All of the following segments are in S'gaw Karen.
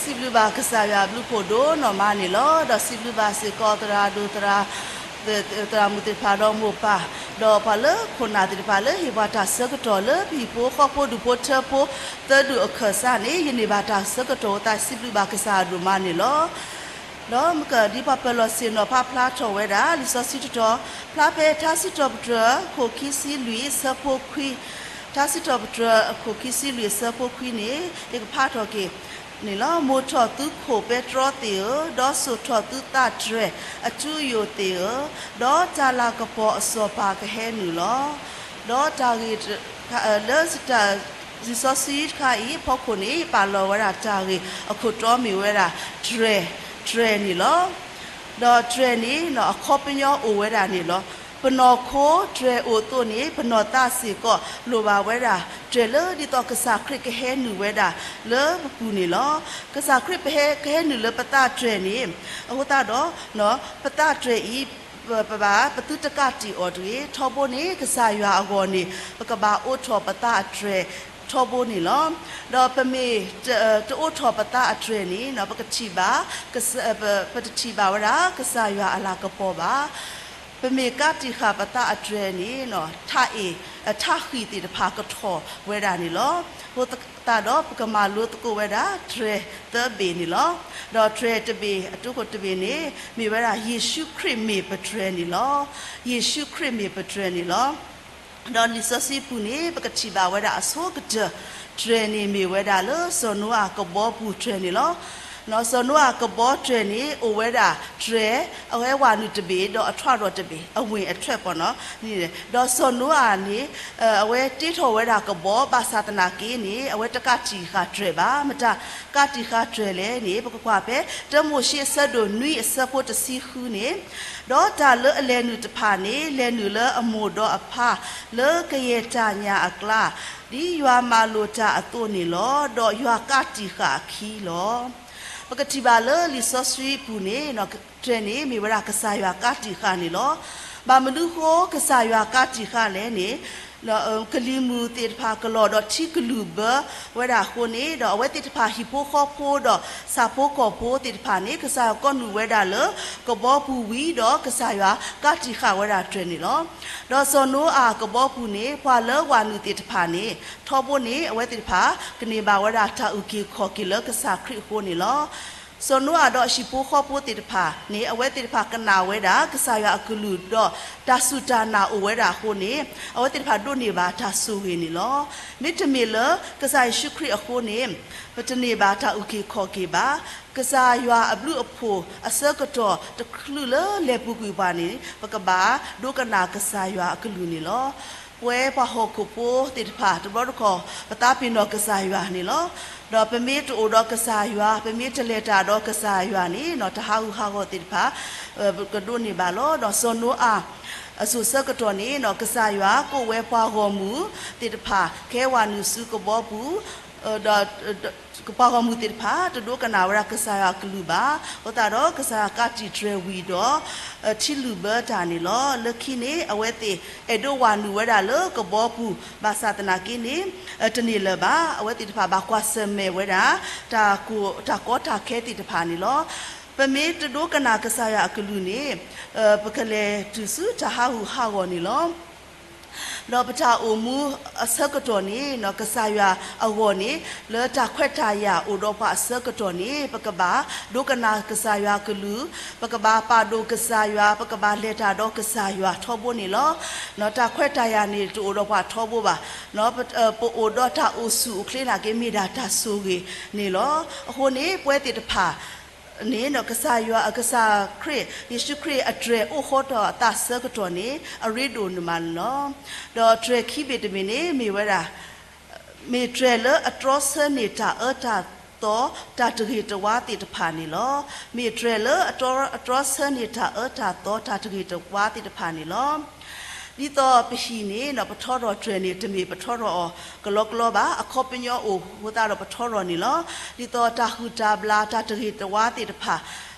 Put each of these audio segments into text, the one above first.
စံးဘျုးဘၣ်ကစၢ်ယွၤအဘျုးဖှိၣ်ဒိၣ်နီၢ်မးန့ၣ်လီၤ. ဒီးစံးဘျုးဘၣ်စ့ၢ်ကီးသရၣ်ဒိၣ်သရၣ် သရၣ်မုၣ်သ့ၣ်တဖၣ်ဒီးမိၢ်ပၢ် ဒီးပှၤလၢခိၣ်နၢ်သ့ၣ်တဖၣ်လၢဟ့ၣ်ပှၤတၢ်ဆၢကတီၢ်လၢပဟံၣ်ဖိဃီဖိဒူၣ်ဖိထၢဖိသၢဒူၣ်အခၢၣ်စးန့ၣ် ယန့ၢ်ဘၣ်တၢ်ဆၢကတီၢ်အသးစံးဘျုးဘၣ်ကစၢ်အဒိၣ်မးန့ၣ်လီၤ. ဒီးမ့ၢ်ကဒ်ပှၤပၢၤလီၢ်ဆ့ၣ်နီၤဖးဖျါထီၣ်ဝဲဒၣ် လံာ်စီဆှံတတီၤ ဖျါဖဲထါစံးထီၣ်ပတြၢၤ ခိၣ်ခံဆံလွံၢ်အဆၢဖိခွံ, ထါစံးထီၣ်ပတြၢၤ ခိၣ်ခံဆံလွံၢ်အဆၢဖိခွံန့ၣ် ယကဖးထီၣ်က့ၤ န့ၣ်လီၤ. မိၣ်ထီၣ်သုခိၣ်ပဲတြီသ့ၣ်ဧၢ, ဒီးစိာ်ထီၣ်သုသးတြဲၤအထူအယိာ်သ့ၣ်ဧၢ, ဒီးတၢ်လၤကပီၤအစီၤပၤကဟဲနုာ်လီၤ. ဒီးတၢ်ဂ့ၢ် လၢ လံာ်စီဆှံတခါအံၤအဖီခိၣ်န့ၣ် ပာ်လီၤဝဲဒၣ်တၢ်ဂ့ၢ်အခိၣ်တီမ့ၢ်ဝဲဒၣ် တြဲၤ, တြဲၤန့ၣ်လီၤ. ဒီးတြဲၤန့ၣ် အခီပညီအိၣ်ဝဲဒၣ်န့ၣ်လီၤ. ပနီၢ်ခိတြဲၤအိၣ်အသိးန့ၣ် ပနီၢ်သးစ့ၢ်ကီးလိၣ်ဘၣ်ဝဲဒၣ် တြဲၤလၢဒ်သိးကစၢ်ခရံာ်ကဟဲနုာ်ဝဲဒၣ်လၢပပူၤန့ၣ်လီၤ. ကစၢ်ခရံာ်ပဟဲ ကဟဲနုာ်လၢပသးတြဲၤန့ၣ် အဃိသတးဒီး ပသးတြဲၤအံၤ ပဘၣ် ပသုတကးတံာ်အီၤတဂ့ၤ. ထီဘိန့ၣ် ကစၢ်ယွၤအဂီၢ်န့ၣ် ပကဘၣ်အိးထီၣ်ပသးအတြဲၤထီဘိန့ၣ်လီၤ. ဒီးပမ့ၢ်တအိးထီၣ်ပသးအတြဲၤန့ၣ် ပကထံၣ်ဘၣ် ပတထံၣ်ဘၣ်ဝဲဒၣ် ကစၢ်ယွၤအလၤကပီၤဘၣ်. ပမ့ၢ်ကးတံာ်ဃာ်ပသးအတြဲၤန့ၣ် ထးအ့ၣ် ထးဃံၣ်သ့ၣ်တဖၣ်ကထီၣ်ဝဲဒၣ်န့ၣ်လီၤ. အဃိသတးဒီး ပကမၤလိသကိးဝဲဒၣ် တြဲၤသၢဘ့ၣ်န့ၣ်လီၤ. ဒီးတြဲၤတဘ့ၣ် အဒိခိၣ်တဘ့ၣ်န့ၣ် မ့ၢ်ဝဲဒၣ် ယ့ၣ်ၡူးခရံာ်မ့ၢ်ပတြဲၤန့ၣ်လီၤ. ယ့ၣ်ၡူးခရံာ်မ့ၢ်ပတြဲၤန့ၣ်လီၤ. ဒီးလံာ်စီဆှံပူၤန့ၣ် ပကထံၣ်ဘၣ်ဝဲဒၣ်အဆိကတၢၢ် တြဲၤန့ၣ်မ့ၢ်ဝဲဒၣ်လၢစီၤနိအၤကဘီပူၤတြဲၤန့ၣ်လီၤ. စီၤနိအၤကဘီတြဲၤန့ၣ် အိၣ်ဝဲဒၣ်တြဲၤ အဝဲဝၤနုာ်တဘ့ၣ် ဒီးအထွးဒီးတဘ့ၣ် အဝင်အထွက်ပေါ့နော်. ဒီးစီၤနိအၤန့ၣ် အဝဲတ့ထီၣ်ဝဲဒၣ်ကဘီ ဘၣ်ဆၣ်သနာ်က့န့ၣ် အဝဲတကးတံာ်ဃာ်တြဲၤဘၣ်. မတၤကးတံာ်ဃာ်တြဲၤလဲၣ်န့ၣ် ပကကွၢ်ဖဲ တၢမိၤၡ့အဆၢဒိၣ်နွံအဆၢဖိတဆံဃုန့ၣ် ဒီးတၢ်လၢအလဲၤနုာ်တဖၣ်န့ၣ် လဲၤနုာ်လၢအမိၢ်ဒီးအဖါ လၢကယဲၢ်တၢ်ညၣ်အကျါ ဒ်ယွၤမၤလိာ်တၢ်အသိးန့ၣ်လီၤ. ဒီးယွၤကးတံာ်ဃာ်အခံလီၤ. ပကထံၣ်ဘၣ်လၢလံာ်စီဆှံပူၤန့ၣ် တြဲၤန့ၣ်မ့ၢ်ဝဲဒၣ်ကစၢ်ယွၤကးတံာ်ဃာ်န့ၣ်လီၤ. ဘၣ်မနုၤဃိကစၢ်ယွၤကးတံာ်ဃာ်လဲၣ်န့ၣ် ကလံၤမုၢ်သ့ၣ်တဖၣ်ကလီၤဒီးထံကလုာ်ဘၢဝဲဒၣ်အဃိန့ၣ် ဒီးအဝဲသ့ၣ်တဖၣ်ဟံၣ်ဖိဃီဖိဒီးဆၣ်ဖိကီၢ်ဖိသ့ၣ်တဖၣ်န့ၣ် ကစၢ်ယွၤကိးနုာ်ဝဲဒၣ်လၢကဘီပူၤဝံၤဒီး ကစၢ်ယွၤကးတံာ်ဃာ်ဝဲဒၣ်တြဲၤန့ၣ်လီၤ. ဒီးစီၤနိအၤကဘီပူၤန့ၣ် ပှၤလၢဝၤနုာ်သ့ၣ်တဖၣ်န့ၣ် ထီဘိန့ၣ် အဝဲသ့ၣ်တဖၣ်ကန့ၢ်ဘၣ်ဝဲဒၣ်တၢ်အုၣ်က့ၤခီၣ်က့ၤလၢကစၢ်ခရံာ်အဃိန့ၣ်လီၤ. စီၤနိအၤဒီးအဟံၣ်ဖိဃီဖိသ့ၣ်တဖၣ်န့ၣ် အဝဲသ့ၣ်တဖၣ်ကနၣ်ဝဲဒၣ် ကစၢ်ယွၤအကလုၢ်ဒီးတၢ်စူၢ်တၢ်နာ်အိၣ်ဝဲဒၣ်အဃိန့ၣ် အဝဲသ့ၣ်တဖၣ်ဒိးန့ၢ်ဘၣ်တၢ်ဆိၣ်ဂ့ၤန့ၣ်လီၤ. မ့တမ့ၢ်လၢကစၢ်ယ့ၣ်ၡူးခရံာ်အဃိန့ၣ် ပတန့ၢ်ဘၣ်တၢ်အုၣ်က့ၤခီၣ်က့ၤဘၣ်. ကစၢ်ယွၤအဘျုးအဖှိၣ်အဆၢကတီၢ်တချုးလၢလဲၤပူၤကွံာ်ပှၤန့ၣ် ပကဘၣ်ဒိကနၣ်ကစၢ်ယွၤအကလုၢ်န့ၣ်လီၤ. ပဝဲပှၤဟီၣ်ခိၣ်ဖိသ့ၣ်တဖၣ် တဘျီတခီၣ် ပသးပ့ၤနီၣ်ကစၢ်ယွၤန့ၣ်လီၤ. ဒီးပမ့ၢ်တအိၣ်ဒီးကစၢ်ယွၤ ပမ့ၢ်တလဲၤတၢ်ဒီးကစၢ်ယွၤန့ၣ် တၢ်ဟးဂူာ်ဟးဂီၤသ့ၣ်တဖၣ် ကဒိးန့ၢ်ဘၣ်လီၤ. ဒီးစီၤနိအၤအစိၤဆၢကတီၢ်န့ၣ် ကစၢ်ယွၤကိးဝဲပှၤဂီၢ်မုၢ်သ့ၣ်တဖၣ် ကဟဲဝၤနုာ်ဆူကဘီပူၤ ဒီးပှၤဂီၢ်မုၢ်သ့ၣ်တဖၣ် တဒိကနၣ်ဝဲဒၣ်ကစၢ်ယွၤအကလုၢ်ဘၣ်. အဃိသတးဒီး ကစၢ်ယွၤကးတံာ်တြဲၤဝံၤဒီး ထံလုာ်ဘၢတၢ်န့ၣ်လီၤ. လၢခံန့ၣ် အဝဲသ့ၣ်အဲၣ်ဒိးဝၤနုာ်ဝဲဒၣ်လၢကဘီပူၤ ဘၣ်ဆၣ်သနာ်က့န့ၣ် တန့ၢ်လၢၤဘၣ်. အဝဲသ့ၣ်တဖၣ်ဘၣ်ကွၢ်ဆၢၣ်မဲာ်ဝဲဒၣ် တၢ်ကီတၢ်ခဲသ့ၣ်တဖၣ်န့ၣ်လီၤ. ပမ့ၢ်တဒိကနၣ်ကစၢ်ယွၤအကလုၢ်န့ၣ် ပကလဲၤတုၤဆူတၢ်ဟးဂူာ်ဟးဂီၤန့ၣ်လီၤ. ဒီးပတၢ်အိၣ်မူအဆၢကတီၢ်န့ၣ် ကစၢ်ယွၤအဂီၢ်န့ၣ် လၢတၢ်ခွဲးတၢ်ယာ်အိၣ်ဒီးပှၤအဆၢကတီၢ်န့ၣ် ပကဘၣ်ဒိကနၣ်ကစၢ်ယွၤအကလုၢ်, ပကဘၣ်ပာ်ဒိၣ်ကစၢ်ယွၤ, ပကဘၣ်လဲၤတၢ်ဒီးကစၢ်ယွၤထီဘိန့ၣ်လီၤ. တၢ်ခွဲးတၢ်ယာ်န့ၣ်တအိၣ်ဒီးပှၤထီဘိဘၣ်. ပအိၣ်ဒီးတၢ်အိၣ်ဆူၣ်အိၣ်ချ့နာ်က့ မ့ၢ်ဒၣ်တၢ်ဆိၣ်ဂ့ၤန့ၣ်လီၤ. အဃိန့ၣ် ပဝဲသ့ၣ်တဖၣ် န့ၣ် ကစၢ်ယွၤ ကစၢ်ခရံာ် ယ့ၣ်ၡူးခရံာ်အတြဲၤအိၣ်ဃီထီၣ်အသးဆၢကတီၢ်န့ၣ် အရ့ဒိၣ်န့ၣ်မးန့ၣ်လီၤ. ဒီးတြဲၤခံဘ့ၣ်တဘ့ၣ်န့ၣ် မ့ၢ်ဝဲဒၣ် မ့ၢ်တြဲၤလၢအတြီဆၢန့ၢ်တၢ်အၢတၢ်သီ တၢ်တဂ့ၤတဝါသ့ၣ်တဖၣ်န့ၣ်လီၤ. မ့ၢ်တြဲၤလၢအတြီဆၢန့ၢ်တၢ်အၢတၢ်သီ တၢ်တဂ့ၤတဝါသ့ၣ်တဖၣ်န့ၣ်လီၤ. ဒ်သိးပဟံၣ်န့ၣ် ပထီထီၣ်တြဲၤန့ၣ် တမ့ၢ်ပထီထီၣ်အီၤကလီကလီဘၣ်. အခီပညီအိၣ်အဃိသတးဒီးပထီထီၣ်န့ၣ်လီၤ. ဒ်သိးတၢ်ဟုၣ်တၢ်ဘျၣ် တၢ်တဂ့ၤတဝါသ့ၣ်တဖၣ်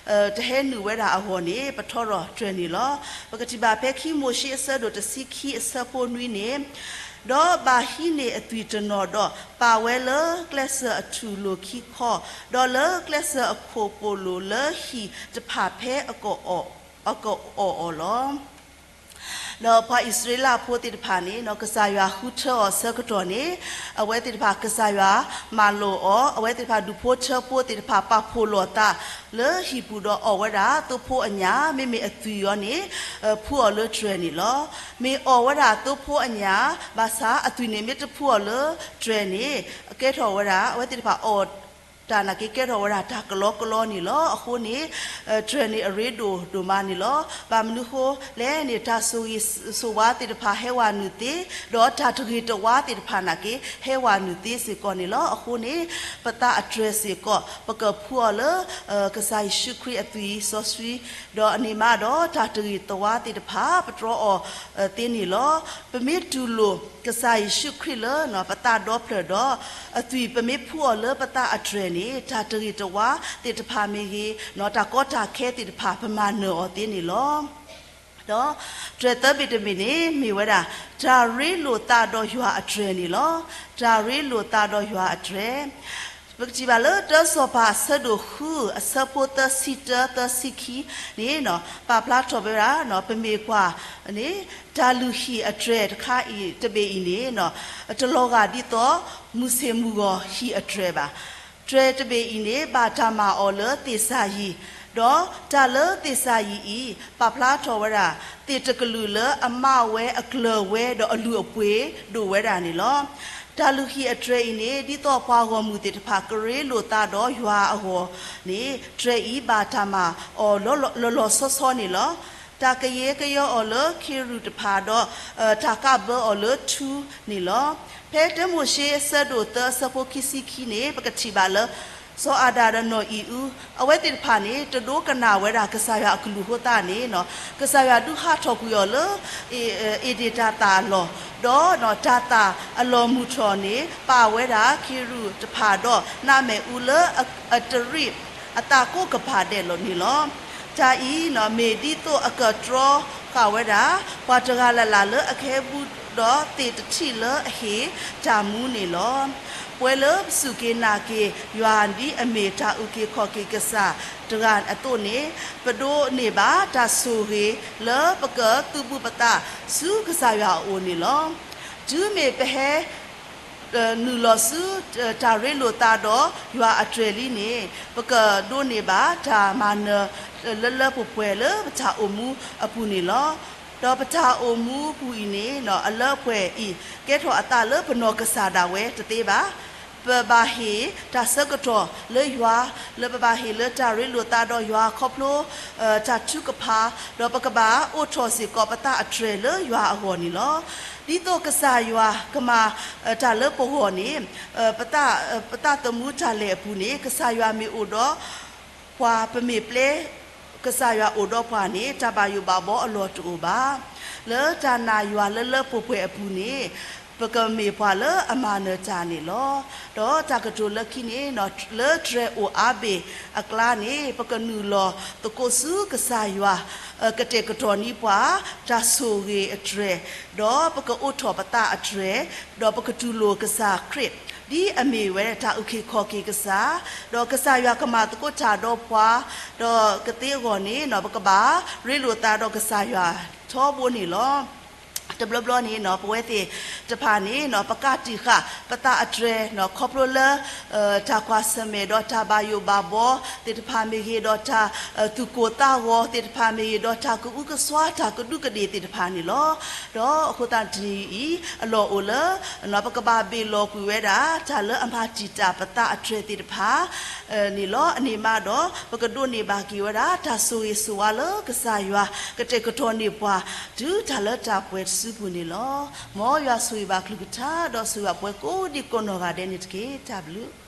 တဟဲနုာ်ဝဲဒၣ်အဂီၢ်န့ၣ် ပထီထီၣ်တြဲၤန့ၣ်လီၤ. ပကထံၣ်ဘၣ်ဖဲခံမိၤၡ့အဆၢဒိၣ်တဆံခံအဆၢဖိနွံန့ၣ် ဒီးဘၣ်ဟံးန့ၢ်အသွံၣ်တနီၤဒီး ပာ်ဝဲလၢကျဲစၢၤအထူၣ်လိာ်ခံခီ, ဒီးလၢကျဲစၢၤအခိၣ်ပိာ်လိာ်လၢဟံၣ်တဖၣ်ဖဲ အကအီၣ်အီၤလီၤ. ဒီးပှၤအံၣ်စရ့လးဖိသ့ၣ်တဖၣ်န့ၣ် ကစၢ်ယွၤဃုထၢအီၤအဆၢကတီၢ်န့ၣ်, အဝဲသ့ၣ်တဖၣ်ကစၢ်ယွၤမၤလိာ်အီၤ, အဝဲသ့ၣ်တဖၣ်ဒူၣ်ဖိထၢဖိသ့ၣ်တဖၣ် ပာ်ဖှိၣ်လိာ်အသးလၢဟံၣ်ပူၤဒီးအီၣ်ဝဲဒၣ်သိဖိအညၣ်, မ့မ့ၢ်အသွံၣ်အီၤန့ၣ် ဖှူအီၤလၢတြဲၤန့ၣ်လီၤ. မ့ၢ်အီၣ်ဝဲဒၣ်သိဖိအညၣ် ဘၣ်ဆၣ်အသွံၣ်န့ၣ်မ့ၢ်တဖှူအီၤလၢတြဲၤန့ၣ် ကဲထီၣ်ဝဲဒၣ် အဝဲသ့ၣ်တဖၣ်အီၣ်တၢ်နာ်က့ ကဲထီၣ်ဝဲဒၣ်တၢ်ကလီကလီန့ၣ်လီၤ. အဃိန့ၣ် တြဲၤန့ၣ်အရ့ဒိၣ်ဒိၣ်မးန့ၣ်လီၤ. ဘၣ်မနုၤဃိလဲၣ်န့ၣ် တၢ်ဆိၣ်ဂ့ၤဆိၣ်ဝါသ့ၣ်တဖၣ်ဟဲဝဲနုာ်သ့, ဒီးတၢ်တဂ့ၤတဝါသ့ၣ်တဖၣ်နာ်က့ ဟဲဝဲနုာ်သ့စ့ၢ်ကီးန့ၣ်လီၤ. အဃိန့ၣ် ပသးအတြဲၤစ့ၢ်ကီး ပကဖှူအီၤလၢ ကစၢ်ယ့ၣ်ၡူးခရံာ်အသွံၣ်စီဆှံ, ဒီးအန့ၣ်မးဒီးတၢ်တဂ့ၤတဝါသ့ၣ်တဖၣ် ပတြီအီၤသ့န့ၣ်လီၤ. ပမ့ၢ်တူၢ်လိာ်ကစၢ်ယ့ၣ်ၡူးခရံာ်လၢပသးဒီဖျၢၣ်ဒီး အသွံၣ်ပမ့ၢ်ဖှူအီၤလၢပသးအတြဲၤန့ၣ် တၢ်တဂ့ၤတဝါသ့ၣ်တဖၣ်မ့ၢ်ဂ့ၤ, တၢ်ကီတၢ်ခဲသ့ၣ်တဖၣ် ပမၤနၢၤအီၤသ့န့ၣ်လီၤ. ဒီးတြဲၤသၢဘ့ၣ်တဘ့ၣ်န့ၣ် မ့ၢ်ဝဲဒၣ် တၢ်ရ့လိာ်သးဒီးယွၤအတြဲၤန့ၣ်လီၤ. တၢ်ရ့လိာ်သးဒီးယွၤအတြဲၤ ပကထံၣ်ဘၣ်လၢတၢစီၤပၤအဆၢဒိၣ်ဃု အဆၢဖိသၢဆံတၢ သၢဆံခံန့ၣ် ပာ်ဖျါထီၣ်ဝဲဒၣ် ပမ့ၢ်ကွၢ်န့ၣ် တၢ်လုၢ်ဟံၣ်အတြဲၤတခါအံၤ တဘ့ၣ်အံၤန့ၣ် တလီၤဂာ်ဒ်သိး မုၢ်ဆ့ၣ်မုၢ်ဂီၤဟံၣ်အတြဲၤဘၣ်. တြဲၤတဘ့ၣ်အံၤန့ၣ် ဘၣ်တၢ်မၤအီၤလၢသ့ၣ်စၢ်ယံၤ, ဒီးတၢ်လၢသ့ၣ်စၢ်ယံၤအံၤ ပာ်ဖျါထီၣ်ဝဲဒၣ် သ့ၣ်တကလုာ်လၢအမးဝဲအကျၢၤဝဲဒီးအလုၢ်အပှ့ၤဒိၣ်ဝဲဒၣ်န့ၣ်လီၤ. တၢ်လုၢ်ဟံၣ်အတြဲၤအံၤန့ၣ် ဒ်သိးပှၤဂီၢ်မုၢ်သ့ၣ်တဖၣ် ကရ့လိာ်သးဒီးယွၤအဂီၢ်န့ၣ် တြဲၤအံၤဘၣ်တၢ်မၤအီၤလီၤလီၤဆီဆီန့ၣ်လီၤ. တၢ်ကယဲၢ်ကယီအီၤလၢခ့ရူၢ်တဖၣ်ဒီး တၢ်ကးဘၢအီၤလၢထူန့ၣ်လီၤ. ဖဲတၢမိၤၡ့အဆၢဒိၣ်သၢအဆၢဖိခံဆံခံန့ၣ် ပကထံၣ်ဘၣ်လၢ စီၤအၤဒၣ်ဒီးနီၢ်အံၤအူ အဝဲသ့ၣ်တဖၣ်န့ၣ် တဒိကနၣ်ဝဲဒၣ်ကစၢ်ယွၤအကလုၢ်အဃိသတးန့ၣ် ကစၢ်ယွၤဒုးဟးထီၣ်ကွံာ်အီၤလၢ အ့ဒ့ၣ်တၢ်သၣ်အလီၢ်, ဒီးတၢ်သၣ်အလီၢ်မုၢ်ထီၣ်န့ၣ် ပာ်ဝဲဒၣ်ခ့ရူၢ်တဖၣ်ဒီး နးမဲာ်အူလၢအတရံးအသးကိးကပၤဒဲးလီၤန့ၣ်လီၤ. တၢ်အံၤမ့ၢ်ဒ်သိးအကတြီဃာ်ဝဲဒၣ် ပှၤတဂၤလၢ်လၢ်လၢအကဟဲဘူးဒီးသ့ၣ်တထံၣ်လၢအဟ့ၣ်တၢ်မူန့ၣ်လီၤ. ပဝဲလၢပစူၢ်က့ၤနာ်က့ၤယွၤဒ်အမ့ၢ်တၢ်အုၣ်က့ၤခီၣ်က့ၤကစၢ်တဂၤအသိးန့ၣ် ပဒိးန့ၢ်ဘၣ်တၢ်ဆိၣ်ဂ့ၤလၢပကသုးဘူးပသးဆူကစၢ်ယွၤအအိၣ်န့ၣ်လီၤ. တုၤမ့ၢ်ပဟဲ နုာ်လီၤဆူ တၢ်ရ့လိာ်သးဒီးယွၤအတြဲၤလံန့ၣ် ပကဒိးန့ၢ်ဘၣ်တၢ်မၤနၢၤလၢလၢပှဲၤပှဲၤလၢပတၢ်အိၣ်မူအပူၤန့ၣ်လီၤ. ဒီးပတၢ်အိၣ်မူပူၤအံၤန့ၣ် အလၢအပှဲၤအံၤ ကဲထီၣ်အသးလၢပနီၢ်ကစၢ်ဒၣ်ဝဲတသ့ဘၣ်. ပဘၣ်ဟ့ၣ်တၢ်ဆၢကတီၢ်လၢယွၤ လၢပဘၣ်ဟ့ၣ်လၢတၢ်ရ့လိာ်သးဒီးယွၤခီဖျိ တၢ်ထုကဖၣ်, ဒီးပကဘၣ်အိးထီၣ်စ့ၢ်ကီးပသးအတြဲၤလၢယွၤအဂီၢ်န့ၣ်လီၤ. ဒ်သိးကစၢ်ယွၤကမၤတၢ်လၢပဂီၢ်န့ၣ် ပသး ပသးသမူတၢ်လဲၤအပူၤန့ၣ် ကစၢ်ယွၤမ့ၢ်အိၣ်ဒီးပှၤ ပမ့ၢ်ပျဲ ကစၢ်ယွၤအိၣ်ဒီးပှၤန့ၣ် တၢ်ဘၣ်ယိၣ်ဘၣ်ဘီအလီၢ်တအိၣ်ဘၣ်. လၢတၢ်နာ်ယွၤလၢလၢပှဲၤပှဲၤအပူၤန့ၣ် ပကမ့ၢ်ပှၤလၢအမၤနၢၤတၢ်န့ၣ်လီၤ. ဒီးတၢ်ကတိၤလၢခံန့ၣ် လၢတြဲၤအိၣ်အါဘ့ၣ်အကျါန့ၣ် ပကနုာ်လီၤသကိးဆူကစၢ်ယွၤ ကတဲာ်ကတီၤန့ၢ်ပှၤ တၢ်ဆိၣ်ဂ့ၤအတြဲၤ, ဒီးပကအိးထီၣ်ပသးအတြဲၤ, ဒီးပကတူၢ်လိာ်ကစၢ်ခရံာ် ဒ်အမ့ၢ်ဝဲတၢ်အုၣ်က့ၤခီၣ်က့ၤကစၢ်, ဒီးကစၢ်ယွၤကမၤသကိးတၢ်ဒီးပှၤ, ဒီးကသ့အဂီၢ်န့ၣ် ပကဘၣ်ရ့လိာ်သးဒီးကစၢ်ယွၤထီဘိန့ၣ်လီၤ. တဘျီဘျီန့ၣ် ပဝဲသ့ၣ်တဖၣ်န့ၣ် ပကးတံာ်ဃာ်ပသးအတြဲၤ ခီဖျိလၢ တၢ်ကွၢ်ဆၢၣ်မဲာ်ဒီးတၢ်ဘၣ်ယိၣ်ဘၣ်ဘီသ့ၣ်တဖၣ်မ့ၢ်ဂ့ၤ, ဒီးတၢ်သူၣ်ကိၢ်သးဂီၤသ့ၣ်တဖၣ်မ့ၢ်ဂ့ၤ, ဒီးတၢ်ကအုကစွါတၢ်ကဒူးကဒ့ၣ်သ့ၣ်တဖၣ်န့ၣ်လီၤ. ဒီးအဃိသတးန့ၣ်အံၤ အလီၢ်အိၣ်လၢ ပကဘၣ်ဘ့ၣ်လီၤကွံာ်ဝဲဒၣ် တၢ်လၢအမၤတံာ်တာ်ပသးအတြဲၤသ့ၣ်တဖၣ် န့ၣ်လီၤ. အန့ၣ်မးဒီး ပကဒိးန့ၢ်ဘၣ်က့ၤဝဲဒၣ် တၢ်ဆိၣ်ဂ့ၤဆိၣ်ဝါလၢကစၢ်ယွၤ ကတဲာ်ကတီၤန့ၢ်ပှၤ တုၤတၢ်လၢတၢ်ပှဲၤတစုပူၤန့ၣ်လီၤ. မ်ယွၤဆိၣ်ဂ့ၤဘၣ်ကလုၢ်ကထါ ဒီးဆိၣ်ဂ့ၤဘၣ်ပှၤကိးဒံကိးနီၢ်ဂၤဒဲးန့ၣ်တက့ၢ်. တၢ်ဘျုး